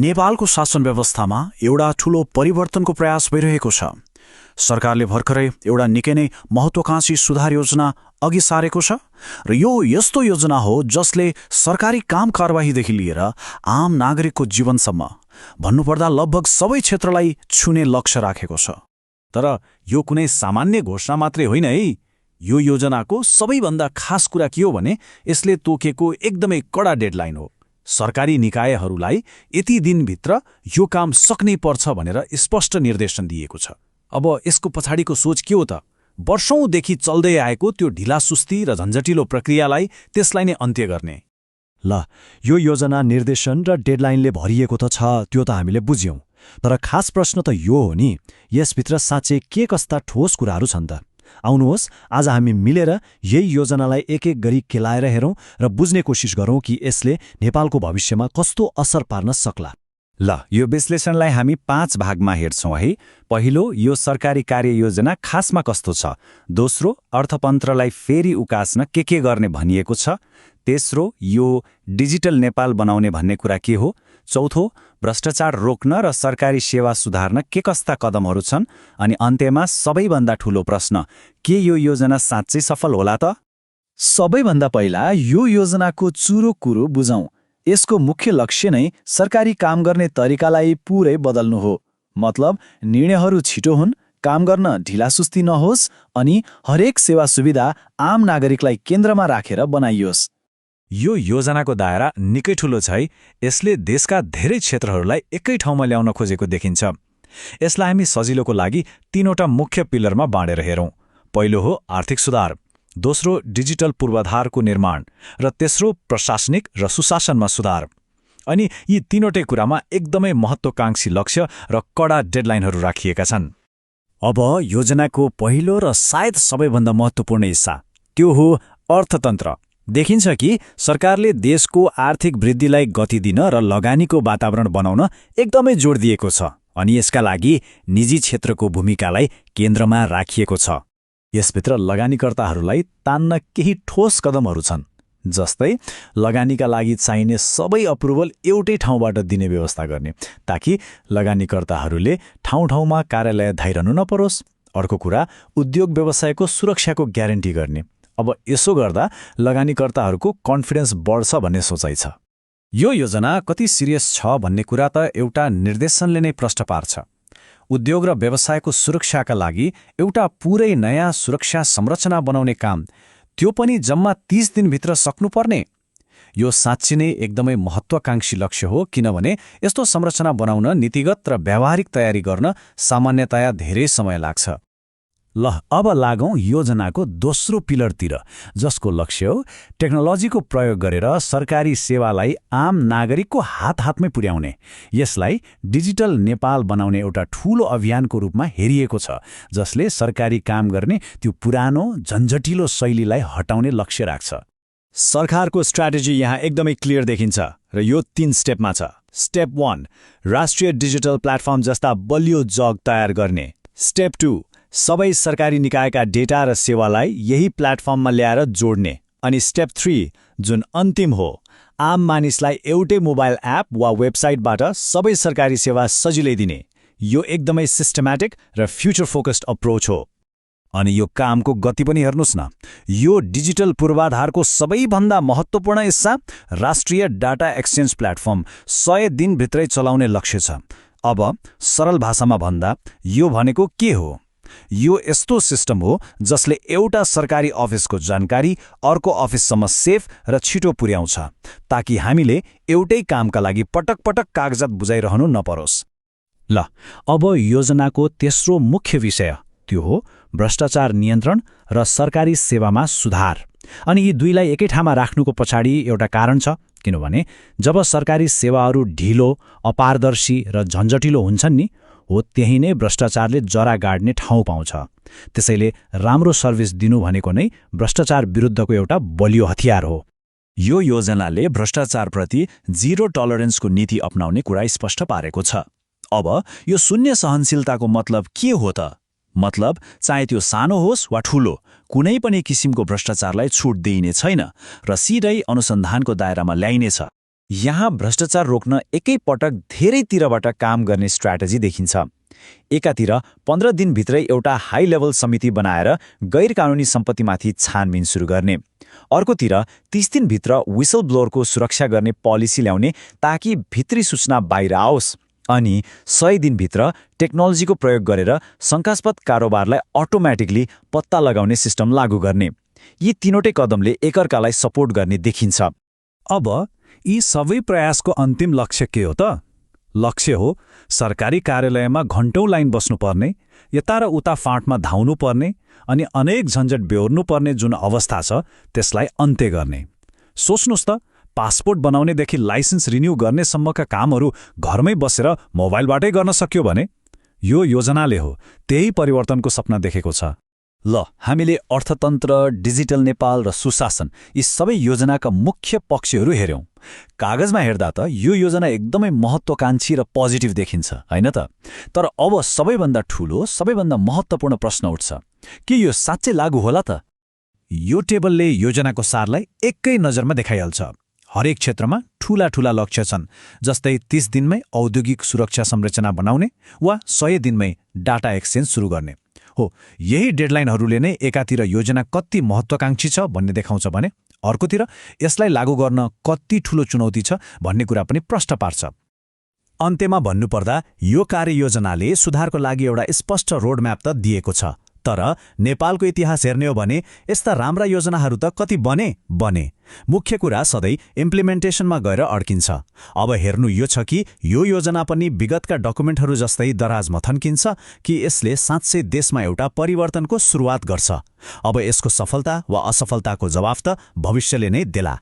नेपालको शासन व्यवस्थामा एउटा ठूलो परिवर्तनको प्रयास भइरहेको छ। सरकारले भर्खरै एउटा निकै नै महत्त्वाकांक्षी सुधार योजना अघि सारेको छ र यो यस्तो योजना हो जसले सरकारी काम कारबाहीदेखि लिएर आम नागरिकको जीवनसम्म भन्नुपर्दा लगभग सबै क्षेत्रलाई छुने लक्ष्य राखेको छ। तर यो कुनै सामान्य घोषणा मात्रै होइन है। यो योजनाको सबैभन्दा खास कुरा के हो भने यसले तोकेको एकदमै कडा डेडलाइन हो। सरकारी निकायहरूलाई यति दिनभित्र यो काम सक्नै पर्छ भनेर स्पष्ट निर्देशन दिएको छ। अब यसको पछाडिको सोच के हो त? वर्षौंदेखि चल्दै आएको त्यो ढिलासुस्ती र झन्झटिलो प्रक्रियालाई त्यसलाई नै अन्त्य गर्ने। ल, यो योजना निर्देशन र डेडलाइनले भरिएको त छ, त्यो त हामीले बुझ्यौं। तर खास प्रश्न त यो हो नि, यसभित्र साँच्चै के कस्ता ठोस कुराहरू छन् त? आउनुहोस्, आज हामी मिलेर यही योजनालाई एक एक गरी केलाएर हेरौं र बुझ्ने कोसिस गरौं कि यसले नेपालको भविष्यमा कस्तो असर पार्न सक्ला। ल, यो विश्लेषणलाई हामी 5 भागमा हेर्छौं है। पहिलो, यो सरकारी कार्ययोजना खासमा कस्तो छ। दोस्रो, अर्थतन्त्रलाई फेरि उकास्न के गर्ने भनिएको छ। तेस्रो, यो डिजिटल नेपाल बनाउने भन्ने कुरा के हो। चौथो, भ्रष्टाचार रोक्न र सरकारी सेवा सुधार्न के कस्ता कदमहरू छन्। अनि अन्त्यमा सबैभन्दा ठूलो प्रश्न, के यो योजना साँच्चै सफल होला त? सबैभन्दा पहिला यो योजनाको चुरो कुरो बुझौं। यसको मुख्य लक्ष्य नै सरकारी काम गर्ने तरिकालाई पूरै बदल्नु हो। मतलब निर्णयहरू छिटो हुन्, काम गर्न ढिलासुस्ती नहोस् अनि हरेक सेवा सुविधा आम नागरिकलाई केन्द्रमा राखेर बनाइयोस्। यो योजनाको दायरा निकै ठूलो छ है। यसले देशका धेरै क्षेत्रहरूलाई एकै ठाउँमा ल्याउन खोजेको देखिन्छ। यसलाई हामी सजिलोको लागि 3वटा मुख्य पिलरमा बाँडेर हेरौं। पहिलो हो आर्थिक सुधार, दोस्रो डिजिटल पूर्वाधारको निर्माण र तेस्रो प्रशासनिक र सुशासनमा सुधार। अनि यी तीनवटै कुरामा एकदमै महत्त्वाकांक्षी लक्ष्य र कडा डेडलाइनहरू राखिएका छन्। अब योजनाको पहिलो र सायद सबैभन्दा महत्त्वपूर्ण हिस्सा, त्यो हो अर्थतन्त्र। देखिन्छ कि सरकारले देशको आर्थिक वृद्धिलाई गति दिन र लगानीको वातावरण बनाउन एकदमै जोड दिएको छ अनि यसका लागि निजी क्षेत्रको भूमिकालाई केन्द्रमा राखिएको छ। यसभित्र लगानीकर्ताहरूलाई तान्न केही ठोस कदमहरू छन्। जस्तै लगानीका लागि चाहिने सबै अप्रुभल एउटै ठाउँबाट दिने व्यवस्था गर्ने, ताकि लगानीकर्ताहरूले ठाउँ-ठाउँमा कार्यालय धाइरहनु नपरोस्। अर्को कुरा, उद्योग व्यवसायको सुरक्षाको ग्यारेन्टी गर्ने। अब यसो गर्दा लगानीकर्ताहरूको कन्फिडेन्स बढ्छ भन्ने सोचाइ छ। यो योजना कति सिरियस छ भन्ने कुरा त एउटा निर्देशनले नै प्रश्न पार्छ। उद्योग र व्यवसायको सुरक्षाका लागि एउटा पूरै नयाँ सुरक्षा संरचना बनाउने काम, त्यो पनि जम्मा 30 दिनभित्र सक्नुपर्ने। यो साँच्चै नै एकदमै महत्त्वाकांक्षी लक्ष्य हो, किनभने यस्तो संरचना बनाउन नीतिगत र व्यावहारिक तयारी गर्न सामान्यतया धेरै समय लाग्छ। ल, अब लागौं योजनाको दोस्रो पिलरतिर, जसको लक्ष्य हो टेक्नोलोजीको प्रयोग गरेर सरकारी सेवालाई आम नागरिकको हातमै पुर्याउने। यसलाई डिजिटल नेपाल बनाउने एउटा ठूलो अभियानको रूपमा हेरिएको छ, जसले सरकारी काम गर्ने त्यो पुरानो झन्झटिलो शैलीलाई हटाउने लक्ष्य राख्छ। सरकारको स्ट्र्याटेजी यहाँ एकदमै क्लियर देखिन्छ र यो 3 स्टेपमा छ। स्टेप 1, राष्ट्रिय डिजिटल प्लेटफर्म जस्ता बलियो जग तयार गर्ने। स्टेप 2, सबै सरकारी निकायका डेटा र सेवालाई यही प्लेटफर्ममा ल्याएर जोड्ने। अनि स्टेप 3, जुन अन्तिम हो, आम मानिसलाई एउटै मोबाइल एप वा वेबसाइटबाट सबै सरकारी सेवा सजिलै दिने। यो एकदमै सिस्टमेटिक र फ्युचर फोकस्ड अप्रोच हो। अनि यो कामको गति पनि हेर्नुस् न। यो डिजिटल पूर्वाधारको सबैभन्दा महत्त्वपूर्ण हिस्सा, राष्ट्रिय डाटा एक्सचेन्ज प्लेटफर्म 100 दिनभित्रै चलाउने लक्ष्य छ। अब सरल भाषामा भन्दा यो भनेको के हो? यो यस्तो सिस्टम हो जसले एउटा सरकारी अफिसको जानकारी अर्को अफिससम्म सेफ र छिटो पुर्याउँछ, ताकि हामीले एउटै कामका लागि पटक कागजात बुझाइरहनु नपरोस्। ल, अब योजनाको तेस्रो मुख्य विषय, त्यो हो भ्रष्टाचार नियन्त्रण र सरकारी सेवामा सुधार। अनि यी दुईलाई एकै ठाउँमा राख्नुको पछाडि एउटा कारण छ, किनभने जब सरकारी सेवाहरू ढिलो, अपारदर्शी र झन्झटिलो हुन्छन् नि, हो त्यही नै भ्रष्टाचारले जरा गाड्ने ठाउँ पाउँछ। त्यसैले राम्रो सर्भिस दिनु भनेको नै भ्रष्टाचार विरुद्धको एउटा बलियो हतियार हो। यो योजनाले भ्रष्टाचारप्रति जिरो टलरेन्सको नीति अपनाउने कुरा स्पष्ट पारेको छ। अब यो शून्य सहनशीलताको मतलब के हो त? मतलब चाहे त्यो सानो होस् वा ठूलो, कुनै पनि किसिमको भ्रष्टाचारलाई छुट दिइने छैन र सिधै अनुसन्धानको दायरामा ल्याइनेछ। यहाँ भ्रष्टाचार रोक्न एकैपटक धेरैतिरबाट काम गर्ने स्ट्र्याटेजी देखिन्छ। एकातिर 15 दिनभित्रै एउटा हाई लेभल समिति बनाएर गैरकानूनी सम्पत्तिमाथि छानबिन सुरु गर्ने, अर्कोतिर 30 दिनभित्र विसल ब्लोअरको सुरक्षा गर्ने पोलिसी ल्याउने ताकि भित्री सूचना बाहिर आओस्, अनि 100 दिनभित्र टेक्नोलोजीको प्रयोग गरेर शङ्कास्पद कारोबारलाई अटोमेटिकली पत्ता लगाउने सिस्टम लागू गर्ने। यी तीनवटै कदमले एकअर्कालाई सपोर्ट गर्ने देखिन्छ। अब यी सबै प्रयासको अन्तिम लक्ष्य के हो त? लक्ष्य हो सरकारी कार्यालयमा घण्टौं लाइन बस्नुपर्ने, यता र उता फाँटमा धाउनुपर्ने अनि अनेक झन्झट बेहोर्नुपर्ने जुन अवस्था छ त्यसलाई अन्त्य गर्ने। सोच्नुस् त, पासपोर्ट बनाउनेदेखि लाइसेन्स रिन्यू गर्नेसम्मका कामहरू घरमै बसेर मोबाइलबाटै गर्न सक्यो भने यो योजनाले हो त्यही परिवर्तनको सपना देखेको छ। ल, हामीले अर्थतन्त्र, डिजिटल नेपाल र सुशासन यी सबै योजनाका मुख्य पक्षहरू हेर्यौं। कागजमा हेर्दा त यो योजना एकदमै महत्त्वकांक्षी र पोजिटिभ देखिन्छ, होइन त? तर अब सबैभन्दा ठूलो, सबैभन्दा महत्त्वपूर्ण प्रश्न उठ्छ, के यो साँच्चै लागू होला त? यो टेबलले योजनाको सारलाई एकै नजरमा देखाइहाल्छ। हरेक क्षेत्रमा ठूला ठूला लक्ष्य छन्, जस्तै 30 दिनमै औद्योगिक सुरक्षा संरचना बनाउने वा 100 दिनमै डाटा एक्सचेन्ज सुरु गर्ने। हो, यही डेडलाइनहरूले नै एकातिर योजना कति महत्त्वकांक्षी छ भन्ने देखाउँछ भने अर्कोतिर यसलाई लागू गर्न कति ठूलो चुनौती छ भन्ने कुरा पनि प्रश्न पार्छ। अन्त्यमा भन्नुपर्दा यो कार्ययोजनाले सुधारको लागि एउटा स्पष्ट रोडम्याप त दिएको छ, तर नेपालको इतिहास हेर्ने हो भने यस्ता राम्रा योजनाहरू त कति बने। मुख्य कुरा सधैँ इम्प्लिमेन्टेसनमा गएर अड्किन्छ। अब हेर्नु यो छ कि यो योजना पनि विगतका डकुमेन्टहरू जस्तै दराजमा थन्किन्छ कि यसले साँच्चै देशमा एउटा परिवर्तनको सुरुवात गर्छ। अब यसको सफलता वा असफलताको जवाफ त भविष्यले नै देला।